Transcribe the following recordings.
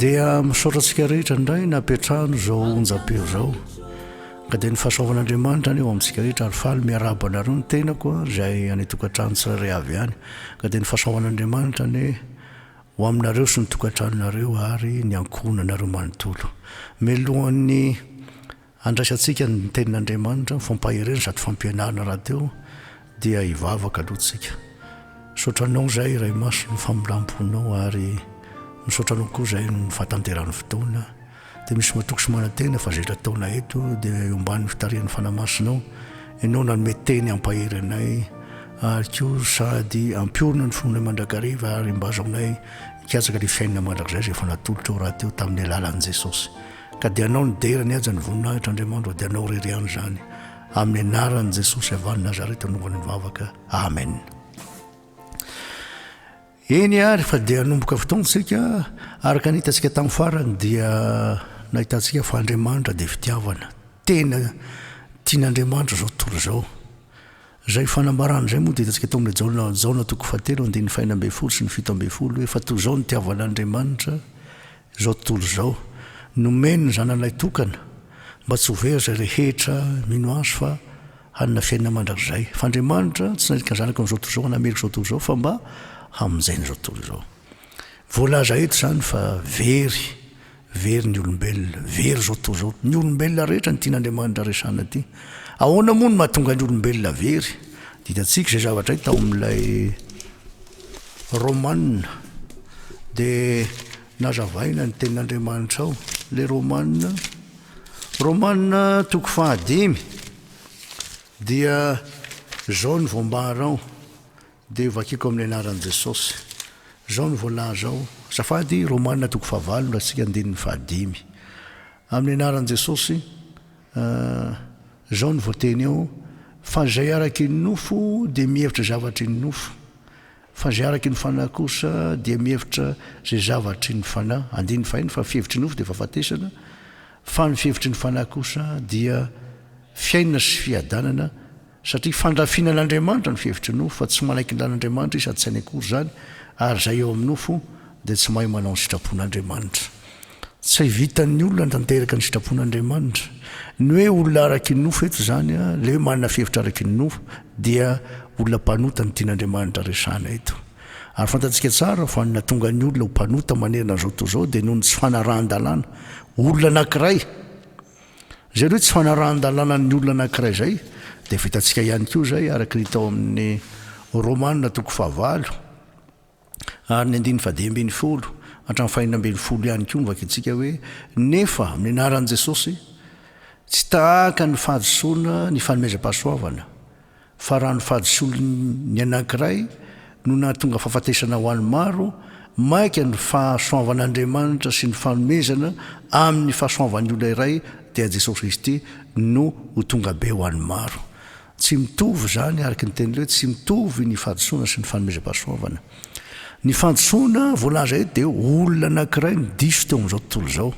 Dia misaotra antsika rehetra indray napetrahana izao onjam-peo izao. Ka dia ny fahasoavan'Andriamanitra anie ho amintsika rehetra ary faly miarahaba anareo ny tenako izay any an-tokantrano tsirairay avy any. Ka dia ny fahasoavan'Andriamanitra anie ho aminareo sy ny tokantranonareo ary ny ankohonanareo manontolo. Mialohan'ny handraisantsika ny tenin'Andriamanitra, ny fampaherezana sady fampianarana rahateo dia hivavaka aloha tsika. Misaotra anao izahay Ray Masina ny famindram-ponao ary misaotra anao koa izahay noho ny fahatanterahan'ny fotoana. Dia misy matoky sy manantena fa izay nataonay eto dia eo ambanin'ny fitarihan'ny Fanahy Masinao. Ianao nanome teny hampahery anay ary koa sady hampiorina ny finoanay mandrakariva ary mba azahoanay hikatsaka ilay fiainana mandrakizay izay efa natolotrao rahateo tamin'ny alalan'i Jesosy. Ka dia Anao ny dera, ny haja, ny voninahitra Andriamanitra ô, dia Anao irery ihany izany. Amin'ny anaran'i Jesosy avy any Nazareta no anaovana ny vavaka. Amen. Eny ary fa dia hanomboka fotoana isika, araka ny hitantsika tamin'ny farany dia nahitantsika fa Andriamanitra dia fitiavana. Tena tian'Andriamanitra izao tontolo izao. Izay fanambarana izay moa dia hitantsika tao amin'ny Jaona, Jaona toko fahatelo andininy fahenina ambin'ny folo sy ny 17 hoe fa toy izao no nitiavan'Andriamanitra izao tontolo izao, nomeny ny zanany tokana mba tsy ho very izay rehetra mino Azy fa hanana fiainana mandrakizay. Fa Andriamanitra tsy nailika ny Zanaka amin'izao tontolo izao hanameloka izao tontolo izao fa mba hamonjena izao tontolo izao. Voalaza eto izany fa very, very ny olombelona, very izao tontolo izao. Ny olombelona rehetra no tian'Andriamanitra resahana aty. Ahoana moa no mahatonga ny olombelona very? Dia hitantsika izay zavatra hita ao amin'ilay Romana. Dia nazavaina ny tenin'Andriamanitra ao. Ilay Romana, Romana toko fahadimy. Dia izao no voambara ao, dia vakiko amin'ny anaran'i Jesosy. Izao no voalaza ao, azafady, Romana toko fahavalo no raisitsika andininy fahadimy. Amin'ny anaran'i Jesosy, izao no voateny ao, Fa izay araky ny nofo dia mihevitra zavatry ny nofo, fa izay araky ny fanahy kosa dia mihevitra izay zavatry ny fanahy. Andininy fahiny, Fa fihevitry ny nofo dia fahafatesana, Fa ny fihevitry ny fanahy kosa dia fiainana sy fiadanana, satria fandrafiana an'Andriamanitra ny fihevitry ny nofo, fa tsy manaiky ny lalan'Andriamanitra izy sady tsy hainy akory izany, ary izay eo amin'ny nofo dia tsy mahay manao ny sitrapon'Andriamanitra. Tsy vitan'ny olona ny tanteraka ny sitrapon'Andriamanitra. Ny hoe olona araky ny nofo eto izany, ilay hoe manana fihevitra araky ny nofo, dia olona mpanota no tian'Andriamanitra resahana eto. Ary fantatsika tsara fa ny nahatonga ny olona ho mpanota manerana an'izao tontolo izao dia noho ny tsy fanarahan-dalàna. Olona anankiray. Izay aloha tsy fanarahan-dalànan'ny olona anankiray izay dia vitantsika ihany koa izay araka ny hita ao amin'ny Romana toko fahavalo ary ny andininy fahadimy ambin'ny folo hatramin'ny fahenina ambin'ny folo ihany koa no vakintsika hoe nefa amin'ny anaran'i Jesosy tsy tahaka ny fahadisoana ny fanomezam-pahasoavana Fa raha ny fahadisoan'ny anankiray no nahatonga fahafatesana ho an'ny maro, mainka ny fahasoavan'Andriamanitra sy ny fanomezana amin'ny fahasoavan'ny olona iray, dia Jesosy Kristy, no ho tonga be ho an'ny maro. Tsy mitovy izany, araka ny tenin'ilay hoe tsy mitovy ny fahadisoana sy ny fanomezam-pahasoavana. Ny fahadisoana voalaza eto dia olona anankiray no diso teo amin'izao tontolo izao.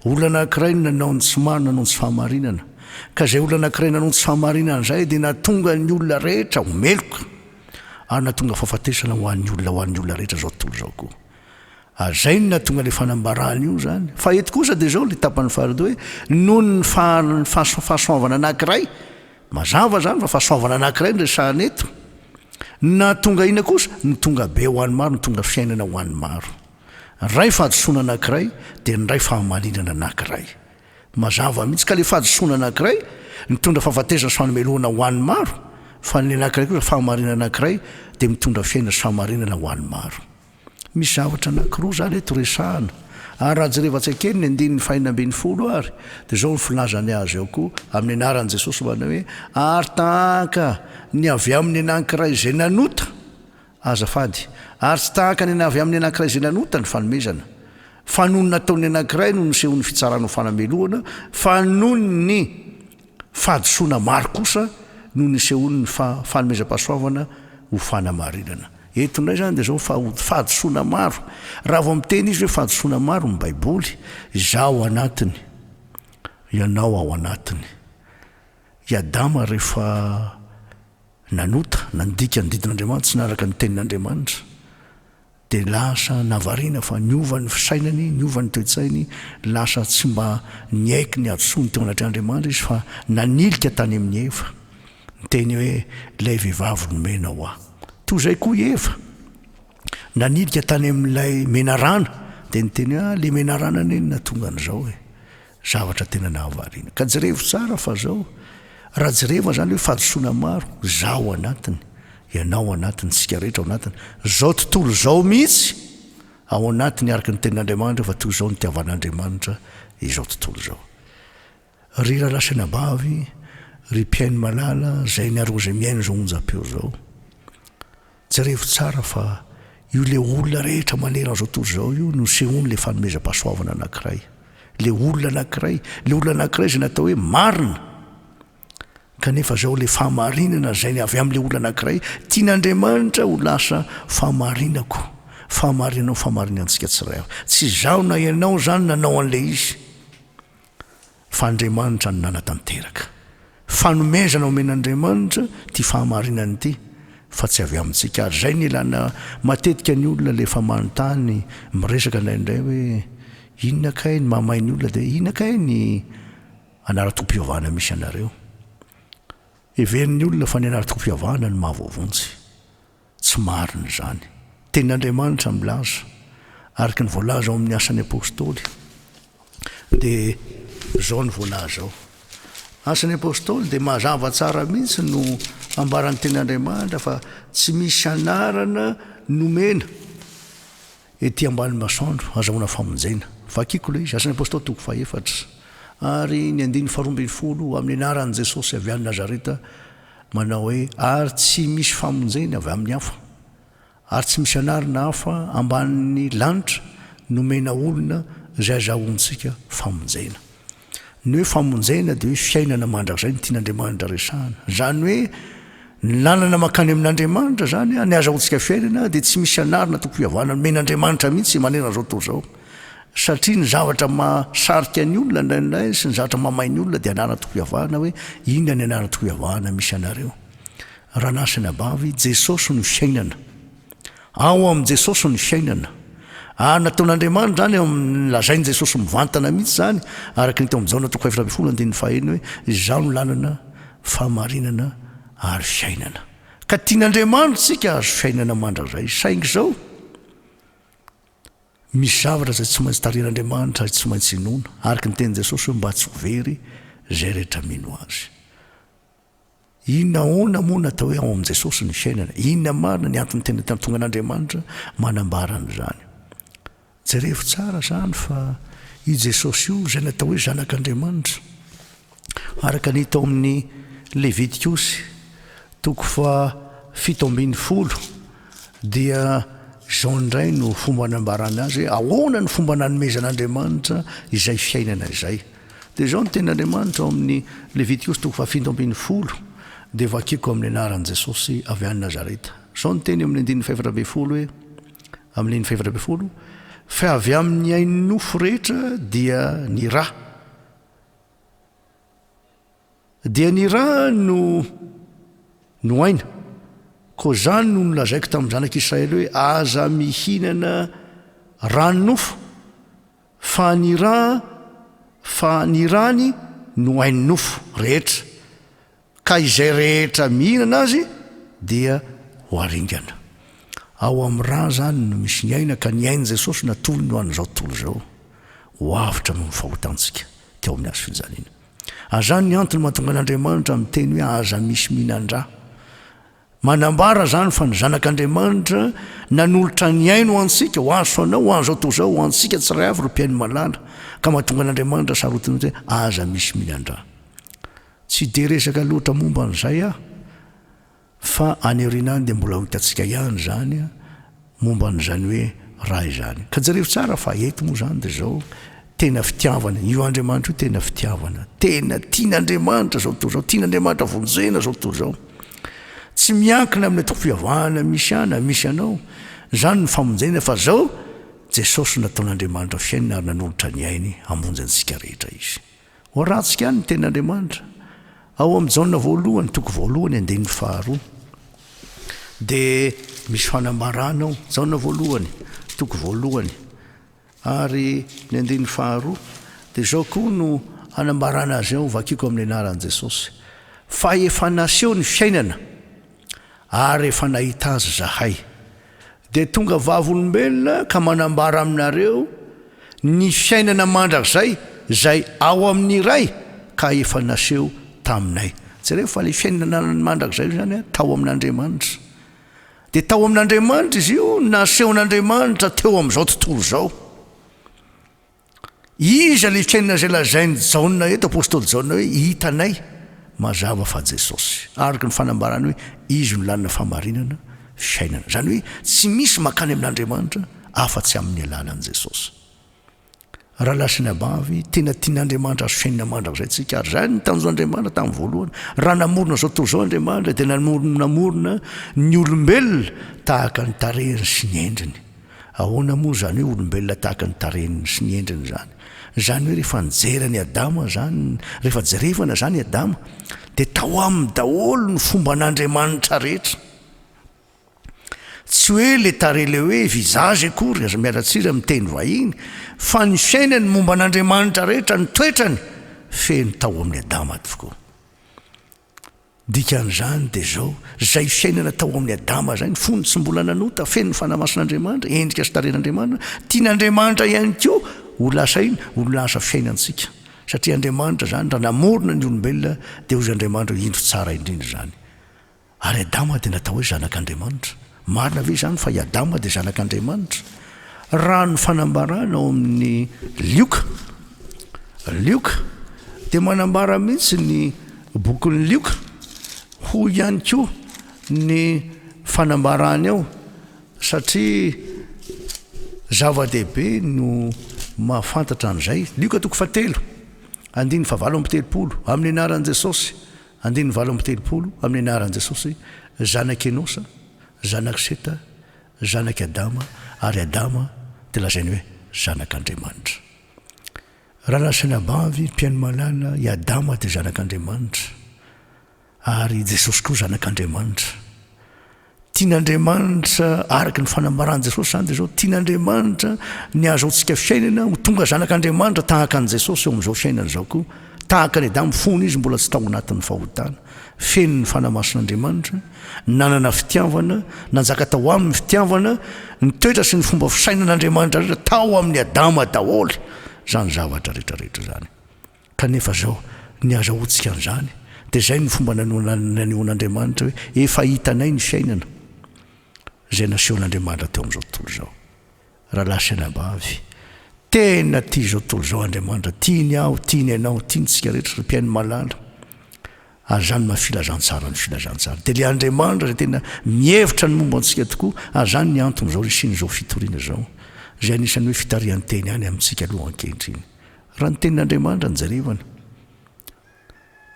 Olona anankiray no nanao ny tsy marina, nanao ny tsy fahamarinana. Ka izay olona anankiray nanao ny tsy fahamarinana izay dia nahatonga ny olona rehetra ho meloka, ary nahatonga fahafatesana ho an'ny olona, ho an'ny olona rehetra izao tontolo izao koa. Ary izay no nahatonga ilay fanambarana io izany. Fa eto kosa dia izao ilay tapany faharoa hoe noho ny fahasoavana anankiray, mazava izany fa fahasoavana anankiray no resahana eto, no nahatonga inona kosa? No tonga be ho an'ny maro, no tonga fiainana ho an'ny maro. Ny iray fahadisoana anankiray dia ny iray fahamarinana anankiray. Mazava mihitsy ka le fahadisoana anankiray nitondra fahafatesana sy fanamelohana ho an'ny maro, fa ny anankiray kosa fahamarinana anankiray dia mitondra fiainana sy fahamarinana ho an'ny maro. Misy zavatra anankiroa zany eto resahana. Ary raha jerevantsika kely ny andininy fahenina ambin'ny folo ary dia izao ny filazany azy ao koa amin'ny anaran'i Jesosy manao hoe ary tahaka ny avy amin'ny anankiray izay nanota Azafady. Ary tsy tahaka ny avy amin'ny anankiray izay nanota ny fanomezana. Fa noho ny nataon'ny anankiray no nisehoan'ny fitsarana ho fanamelohana, fa noho ny fahadisoana maro kosa no nisehoan'ny fanomezam-pahasoavana ho fanamarinana. Eto indray izany dia izao, fahadisoana maro. Raha vao miteny izy hoe fahadisoana maro ny Baiboly, izaho ao anatiny, ianao ao anatiny. I Adama rehefa nanota, nandika ny didin'Andriamanitra, tsy nanaraka ny tenin'Andriamanitra. Dia lasa nahavariana fa niova ny fisainany, niova ny toe-tsainy, lasa tsy mba niaiky ny hadisoany teo anatrehan'Andriamanitra izy fa nanilika tany amin'i Eva, niteny hoe, Ilay vehivavy nomenao ahy. Toy izay koa i Eva, nanilika tany amin'ilay menarana, dia niteny hoe, Ah, ilay menarana anie no nahatonga an'izao e. Zavatra tena nahavariana. Ka jerevo tsara fa zao, raha jereva zany hoe fahadisoana maro, zaho anatiny, ianao anatiny, tsika rehetra ao anatiny, zao tontolo zao mihitsy ao anatiny araka ny tenin'Andriamanitra fa toy izao nitiavan'Andriamanitra izao tontolo izao. Ry rahalahy sy anabavy, ry mpihaino malala, zay nareo zay mihaino izao onjam-peo zao, Jerevo tsara fa io le olona rehetra manerana izao tontolo izao io no sehoany le fanomezam-pahasoavana anankiray. Le olona anankiray, le olona anankiray izay natao hoe marina. Kanefa izao le fahamarinana izay avy amin'le olona anankiray tian'Andriamanitra ho lasa fahamarinako, fahamarinanao, fahamarinantsika tsirairay avy. Tsy izaho na ianao izany nanao an'le izy. Fa Andriamanitra no nanatanteraka. Fanomezana omen'Andriamanitra ity fahamarinana ity fa tsy avy amintsika. Ary izay no ilana matetika ny olona rehefa manontany, miresaka indraindray hoe inona kay ny mahamay ny olona dia inona kay ny anaran-tompom-pivavahana misy anareo. Heverin'ny olona fa ny anaran-tompom-pivavahana no mahavoavonjy. Tsy marina izany. Tenin'Andriamanitra milaza, araka ny voalaza ao amin'ny Asan'ny Apostoly, dia izao no voalaza ao. Asan'ny Apostoly dia mazava tsara mihitsy no ambaran'ny Tenin'Andriamanitra fa tsy misy anarana nomena ety ambany masoandro azahoana famonjena. Vakiko ilay izy, Asan'ny Apostoly toko fahefatra ary ny andininy faharoambinifolo, amin'ny anaran'i Jesosy avy any Nazareta, manao hoe, Ary tsy misy famonjena avy amin'ny hafa, ary tsy misy anarana hafa ambanin'ny lanitra nomena olona izay azahoantsika famonjena. Ny hoe famonjena dia hoe fiainana mandrakizay no tian'Andriamanitra resahana. Izany hoe ny lalana mankany amin'Andriamanitra izany, ny azahoantsika fiainana dia tsy misy anarana tokony hihavana nomen'Andriamanitra mihitsy manerana izao tontolo izao. Satria ny zavatra mahasarika ny olona indraindray sy ny zavatra mahamay ny olona dia anarana tokony hiavahana hoe inona ny anarana tokony hiavahana misy anareo. Rahalahy sy anabavy, Jesosy no fiainana. Ao amin'i Jesosy ny fiainana. Ary nataon'Andriamanitra izany eo amin'ny lazain'i Jesosy mivantana mihitsy izany, araka ny hita ao amin'ny Jaona toko faha-14 andininy fahenina hoe, Izaho no lalana, fahamarinana ary fiainana. Ka tian'Andriamanitra isika hahazo fiainana mandrakizay. Saingy izao, Misy zavatra izay tsy maintsy tarihin'Andriamanitra ary tsy maintsy inoana, araka ny tenin'i Jesosy hoe mba tsy ho very izay rehetra mino Azy. Inona ahoana moa no atao hoe ao amin'i Jesosy ny fiainana? Inona marina ny antony tena tonga an'Andriamanitra manambara an'izany? Jerevo tsara izany fa io Jesosy io izay natao hoe Zanak'Andriamanitra. Araka ny hita ao amin'ny Levitikosy toko faha 17 dia izao indray no fomba anambarana azy hoe ahoana ny fomba nanomezan'Andriamanitra izay fiainana izay. Dia izao ny tenin'Andriamanitra ao amin'ny Levitikosy toko faha 17 dia vakiko amin'ny anaran'i Jesosy avy any Nazareta. Izao ny teny amin'ny andininy faha 14 hoe amin'ny andininy faha 14 fa avy amin'ny ain'ny nofo rehetra dia ny ra Dia ny ra no no aina. Koa izany no nolazaiko tamin'ny zanak'Israely hoe, Aza mihinana ran'ny nofo, fa ny ra, fa ny rany no ain'ny nofo rehetra, ka izay rehetra mihinana azy dia ho aringana. Ao amin'ny ra izany no misy ny aina, ka ny ain'i Jesosy natolony ho an'izao tontolo izao, ho avotra noho ny fahotantsika teo amin'ny hazo fijaliana. Ary izany ny antony mahatonga an'Andriamanitra miteny hoe aza misy mihinan-dra. Manambara izany fa ny Zanak'Andriamanitra nanolotra ny ainy ho antsika, ho azy sy ho anao, ho an'izao tontolo izao, ho antsika tsirairay avy ry mpihaino malala, ka mahatonga an'Andriamanitra sarotiny hoe aza misy mihinan-dra. Tsy dia resaka loatra momba an'izay aho. Fa any aoriana any dia mbola ho hitantsika ihany izany momba an'izany hoe ra izany. Ka jerevo tsara fa eto moa izany dia izao, tena fitiavana, io Andriamanitra io tena fitiavana, tena tian'Andriamanitra izao tontolo izao, tian'Andriamanitra vonjena izao tontolo izao. Tsy miankina amin'ny antoko-pivavahana misy ahy na misy anao izany ny famonjena fa izao, Jesosy no nataon'Andriamanitra fiainana ary nanolotra ny ainy hamonjy antsika rehetra Izy. Ho ratsika ihany ny tenin'Andriamanitra. Ao amin'ny Jaona voalohany, toko voalohany, andininy faharoa. Dia misy fanambarana ao, Jaona voalohany, toko voalohany, ary ny andininy faharoa. Dia izao koa no anambarana azy ao, vakiko amin'ny anaran'i Jesosy, Fa efa naseho ny fiainana, ary efa nahita azy izahay. Dia tonga vavolombelona ka manambara aminareo ny fiainana mandrakizay izay ao amin'ny Ray ka efa naseho taminay. Jereo fa ilay fiainana mandrakizay io izany tao amin'Andriamanitra. Dia tao amin'Andriamanitra izy io, nasehon'Andriamanitra teo amin'izao tontolo izao. Iza ilay fiainana izay lazain'i Jaona eto, apostoly Jaona hoe hitanay? Mazava fa Jesosy. Araka ny fanambarany hoe Izy no lalana fahamarinana, fiainana. Izany hoe tsy misy mankany amin'Andriamanitra afa-tsy amin'ny alalan'i Jesosy. Rahalahy sy anabavy, tena tian'Andriamanitra azo fiainana mandrakizay tsika, ary izany ny tanjon'Andriamanitra tamin'ny voalohany. Raha namorona izao tontolo izao Andriamanitra dia namorona ny olombelona tahaka ny tarehiny sy ny endriny. Ahoana moa izany hoe olombelona tahaka ny tarehiny sy ny endriny izany? Izany hoe rehefa nijery an'i Adama izany, rehefa jerevana izany i Adama, dia tao aminy daholo ny fomban'Andriamanitra rehetra. Tsy hoe ilay tarehy ilay hoe visage akory, aza miala tsiny amin'ny teny vahiny, fa ny fiainany momba an'Andriamanitra rehetra, ny toetrany, feno tao amin'i Adama tokoa. Dikan'izany dia izao, izay fiainana tao amin'i Adama izay, ny fony tsy mbola nanota, feno ny Fanahy Masin'Andriamanitra, endrika sy tarehin'Andriamanitra, tian'Andriamanitra ihany koa ho lasa iny, ho lasa fiainantsika. Satria Andriamanitra izany, raha namorona ny olombelona, dia hoy Andriamanitra hoe indro tsara indrindra izany. Ary Adama dia natao hoe zanak'Andriamanitra. Marina ve izany fa i Adama dia zanak'Andriamanitra? Raha ny fanambarana ao amin'ny Lioka, Lioka, dia manambara mihitsy ny bokin'ny Lioka, hoy ihany koa ny fanambarany ao, satria zava-dehibe no mahafantatra an'izay. Lioka toko fahatelo, andininy fahavalo amby 30, amin'ny anaran'i Jesosy, Andininy 38, Amin'ny anaran'i Jesosy, zanak'i Enosa, zanak'i Seta, zanak'i Adama, ary Adama dia lazainy hoe zanak'Andriamanitra. Rahalahy sy anabavy, mpihaino malala, i Adama dia zanak'Andriamanitra, ary i Jesosy koa zanak'Andriamanitra. Tian'Andriamanitra, araka ny fanambaran'i Jesosy izany dia izao, tian'Andriamanitra ny hahazoantsika fiainana ho tonga zanak'Andriamanitra tahaka an'i Jesosy eo amin'izao fiainana izao koa. Tahaka an'i Adama fony izy mbola tsy tao anatin'ny fahotana. Feno ny Fanahy Masin'Andriamanitra, nanana fitiavana, nanjaka tao aminy ny fitiavana, ny toetra sy ny fomba fisainan'Andriamanitra rehetra tao amin'i Adama daholo izany zavatra rehetra rehetra izany. Kanefa izao, ny azahoantsika an'izany, dia izay no fomba nanehoan'Andriamanitra hoe efa hitanay ny fiainana izay nasehon'Andriamanitra teo amin'izao tontolo izao. Rahalahy sy anabavy, tena tia izao tontolo izao Andriamanitra, tiany aho, tiany ianao, tiany isika rehetra, ry mpihaino malala. Ary izany maha filazantsara ny filazantsara. Dia ilay Andriamanitra izay tena mihevitra ny momba antsika tokoa, ary izany ny anton'izao hisian'izao fitoriana izao, izay anisan'ny hoe fitarihan-teny ihany amintsika aloha ankehitriny. Raha ny tenin'Andriamanitra no jerevana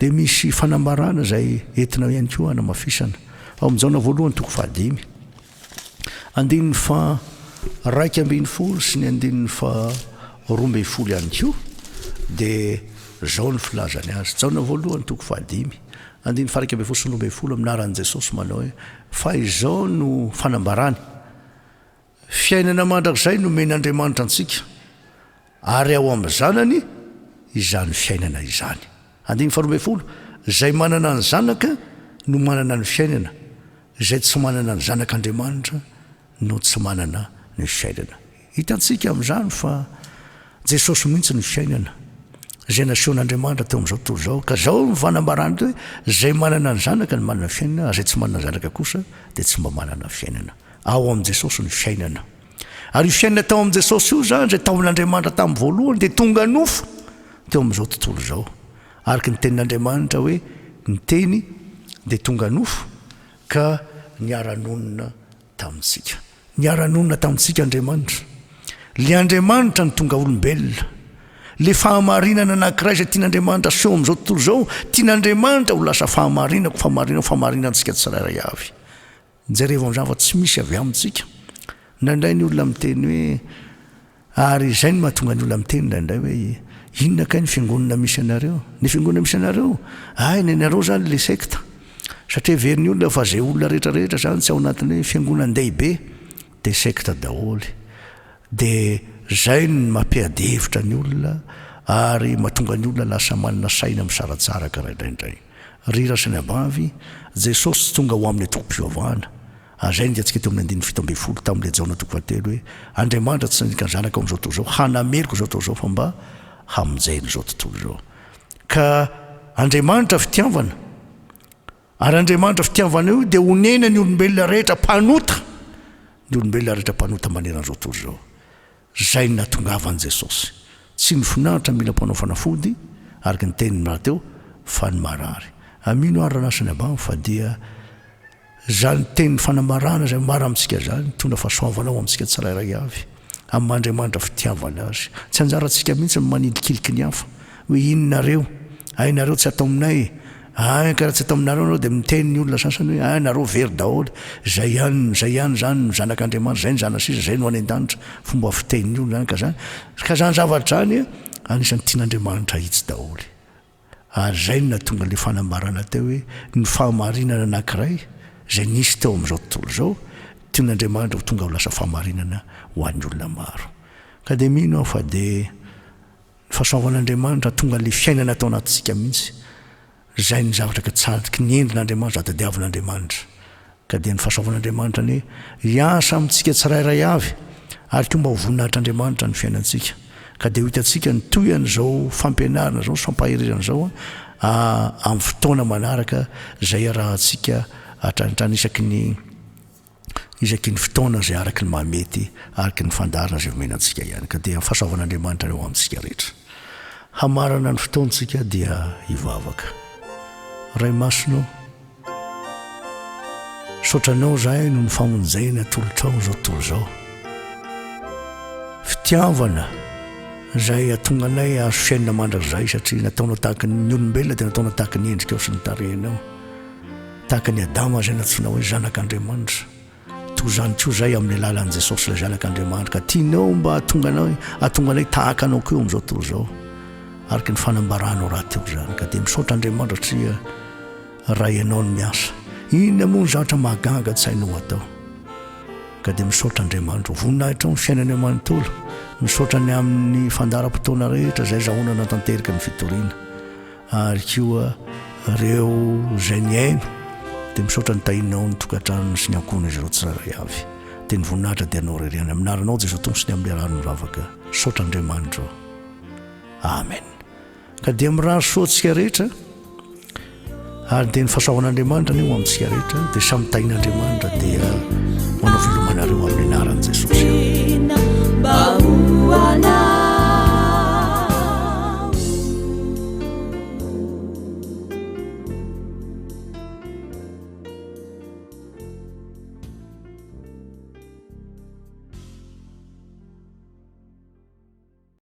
dia misy fanambarana izay entina ihany koa hanamafisana. Ao amin'ny Jaona voalohany toko fahadimy, andininy faha 11 sy ny andininy faha 12 ihany koa dia izao ny filazany azy. Jaona voalohany toko fahadimy, andininy faha 11 sy ny 12 amin'ny anaran'i Jesosy manao hoe fa izao no fanambarany, Fiainana mandrakizay nomen'Andriamanitra antsika, ary ao amin'ny Zanany izany fiainana izany. Andininy faharoa ambin'ny folo, Izay manana ny Zanaka no manana ny fiainana, izay tsy manana ny Zanak'Andriamanitra no tsy manana ny fiainana. Hitantsika amin'izany fa Jesosy mihitsy no fiainana, izay nasehon'Andriamanitra teo amin'izao tontolo izao. Ka izao no fanambarany hoe, izay manana ny Zanaka no manana fiainana, ary izay tsy manana Zanaka kosa dia tsy mba manana fiainana. Ao amin'i Jesosy ny fiainana. Ary io fiainana tao amin'i Jesosy io izany, izay tao amin'Andriamanitra tamin'ny voalohany, dia tonga nofo teo amin'izao tontolo izao. Araka ny tenin'Andriamanitra hoe, ny Teny dia tonga nofo ka niara-nonina tamintsika. Niara-nonina tamintsika Andriamanitra. Ilay Andriamanitra no tonga olombelona. Ilay fahamarinana anankiray izay tian'Andriamanitra aseho amin'izao tontolo izao, tian'Andriamanitra ho lasa fahamarinako, fahamarinanao, fahamarinantsika tsirairay avy. Jerevo amin'izany fa tsy misy avy amintsika. Indraindray ny olona miteny hoe, ary izay no mahatonga ny olona miteny indraindray hoe, inona kay ny fiangonana misy anareo? Ny fiangonana misy anareo? Hay, ny anareo izany ilay sekta. Satria heverin'ny olona fa izay olona rehetra rehetra izany tsy ao anatin'ny hoe fiangonan-dehibe dia sekta daholo. Dia izay no mampiady hevitra ny olona ary mahatonga ny olona lasa manana saina misaratsaraka raha indraindray. Ry ray sy ny abavy, Jesosy tsy tonga ho amin'ny antokom-pivavahana. Ary izay no hitantsika teo amin'ny andininy 17 tamin'ilay Jaona toko fahatelo hoe, Andriamanitra tsy naniraka ny Zanaka ao amin'izao tontolo izao hanameloka izao tontolo izao fa mba hamonjena izao tontolo izao. Ka Andriamanitra fitiavana, ary Andriamanitra fitiavana io dia onena ny olombelona rehetra mpanota, ny olombelona rehetra mpanota manerana izao tontolo izao. Izay no nahatongavan'i Jesosy. Tsy ny finaritra mila mpanao fanafody, araka ny teniny rahateo, fa ny marary. Amino ary rahalahy sy ny abavy fa dia izany teny fanambarana izay ambara amintsika izany, mitondra fahasoavana ho amintsika tsirairay avy, amin'ny maha Andriamanitra fitiavana Azy. Tsy anjarantsika mihitsy ny manilikiliky ny hafa, hoe inona nareo, hay nareo tsy ato aminay, hay ka raha tsy ato aminareo nareo dia miteny ny olona sasany hoe hay nareo very daholo, izay ihany, izay ihany izany no zanak'Andriamanitra, izay no zana-sisa, izay no any an-danitra, fomba fitenin'ny olona izany ka izany, ka izany zavatra izany anisan'ny tian'Andriamanitra hahitsy daholo. Ary izay no nahatonga ilay fanambarana teo hoe ny fahamarinana anankiray izay nisy teo amin'izao tontolo izao, tian'Andriamanitra ho tonga ho lasa fahamarinana ho an'ny olona maro. Ka dia mino aho fa dia ny fahasoavan'Andriamanitra hahatonga an'ilay fiainana ato anatintsika mihitsy. Izay ny zavatra katsahiko ny endrin'Andriamanitra, izay tadiavin'Andriamanitra. Ka dia ny fahasoavan'Andriamanitra anie hiasa amintsika tsirairay avy ary koa mba ho voninahitr'Andriamanitra ny fiainantsika. Ka dia ho hitantsika ny tohian'izao fampianarana izao sy fampaherezana izao amin'ny fotoana manaraka izay iarahantsika hatrany hatrany isaky ny isaky ny fotoana izay araka ny mahamety, araka ny fandaharana izay omena antsika ihany. Ka dia fahasoavan'Andriamanitra anie ho amintsika rehetra. Hamarana ny fotoantsika dia hivavaka. Ray Masina ô, misaotra Anao izahay noho ny famonjena atolotrao izao tontolo izao. Fitiavana izay hahatonga anay hahazo fiainana mandrakizay satria nataonao tahaka ny olombelona dia nataonao tahaka ny endrikao sy ny tarehinao. Tahaka an'i Adama izay nantsoina hoe zanak'Andriamanitra, toy izany koa izahay amin'ny alalan'i Jesosy ilay Zanak'Andriamanitra, ka tianao mba hahatonga anay, hahatonga anay tahaka anao koa eo amin'izao tontolo izao, araka ny fanambaranao rahateo izany. Ka dia misaotra Andriamanitra satria Ray Ianao no miasa. Inona moa ny zavatra mahagaga tsy hainao atao? Ka dia misaotra Andriamanitra. Voninahitrao ny fiainanay manontolo. Misaotra ny amin'ny fandaharam-potoana rehetra izay azahoana natanteraka ny fitoriana. Ary koa reo izay nihaino dia misaotra ny tahinao ny tokantranony sy ny ankohon'izy ireo tsirairay avy. Dia ny voninahitra dia anao irery ihany. Amin'ny anaranao Jesoa Tompo sy ny amin'ny rano mivavaka. Misaotra Andriamanitra ô. Amen. Ka dia mirary soa antsika rehetra ary dia ny fahasoavan'Andriamanitra anie ho amintsika rehetra dia samy tahin'Andriamanitra dia manao veloma anareo amin'ny anaran'i Jesosy.